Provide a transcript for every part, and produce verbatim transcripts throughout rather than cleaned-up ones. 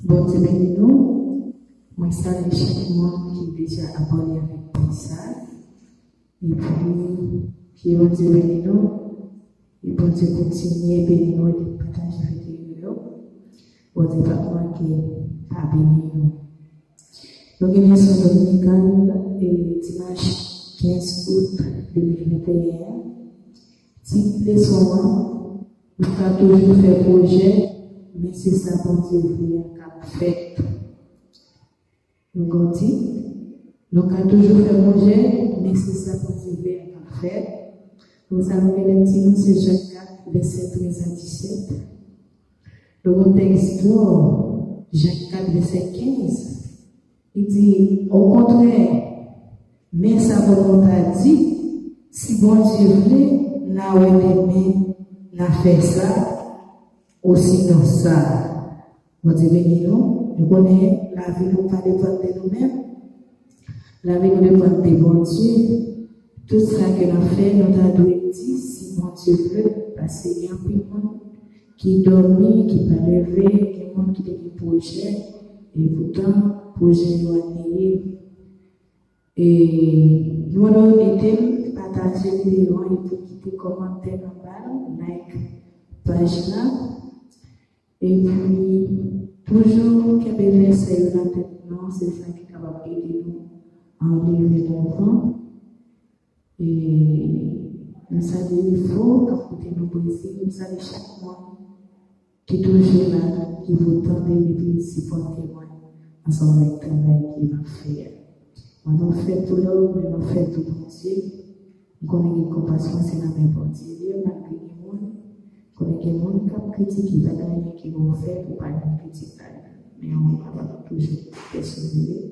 Bondye beni nou. Mwen salye chak moun ki deja abòne avèk paj sa. Epi, ke Bondye beni nou. E Bondye kontinye beni nou e pataje videyo yo. Bondye p ap manke pa beni nou. Nou gen leson dominikal e dimanch kenz out de mil venteyen an. Tit leson an, nou ka toujou fè pwojè, men se sa Bondye vle an k ap fèt. Nou gon tit, nou ka toujou fè pwojè, men se sa Bondye vle an k ap fèt. Pou sa nou gen lekti nou se Jak kat, vèsè trèz a disèt. Nou gon tèks dwòl, Jak kat, vèsè kenz. Li di, okontrè, men sa pou nou ta di, si Bondye vle, n a wè demen, n a fè sa, osinon sa. Bondye beni nou. Nou konnen lavi nou pa depann de nou menm. Lavi nou depann de Bondye. Tout sa ke n ap fè, nou ta dwe di, si Bondye vle, paske gen anpil moun ki dòmi, ki pa leve, gen moun ki te gen pwojè, e poutan pwojè yo annile. E nou mande w ede m pataje videyo an epi kite kòmantè anba l, like paj la. Epi toujou kenbe vèsè yo nan tèt nou, se sa ki kapab ede nou anleve devan. E nou salye Nifo k ap koute nou Brezil, nou salye chak moun ki toujou la, ki pou tande m epi sipòte mwen ansanm avèk travay ke m ap fè a. Mwen pa fèt pou lòm, men mwen fèt pou Bondye. M konnen gen konpasyon se nan men Bondye li ye, malgre gen moun, konnen gen moun k ap kritike, pa gen anyen ki bon fè pou pa gen kritik la. Men ou kapab toujou pèsevere.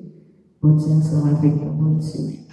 Bondye ansanm avèk nou, bonn semèn.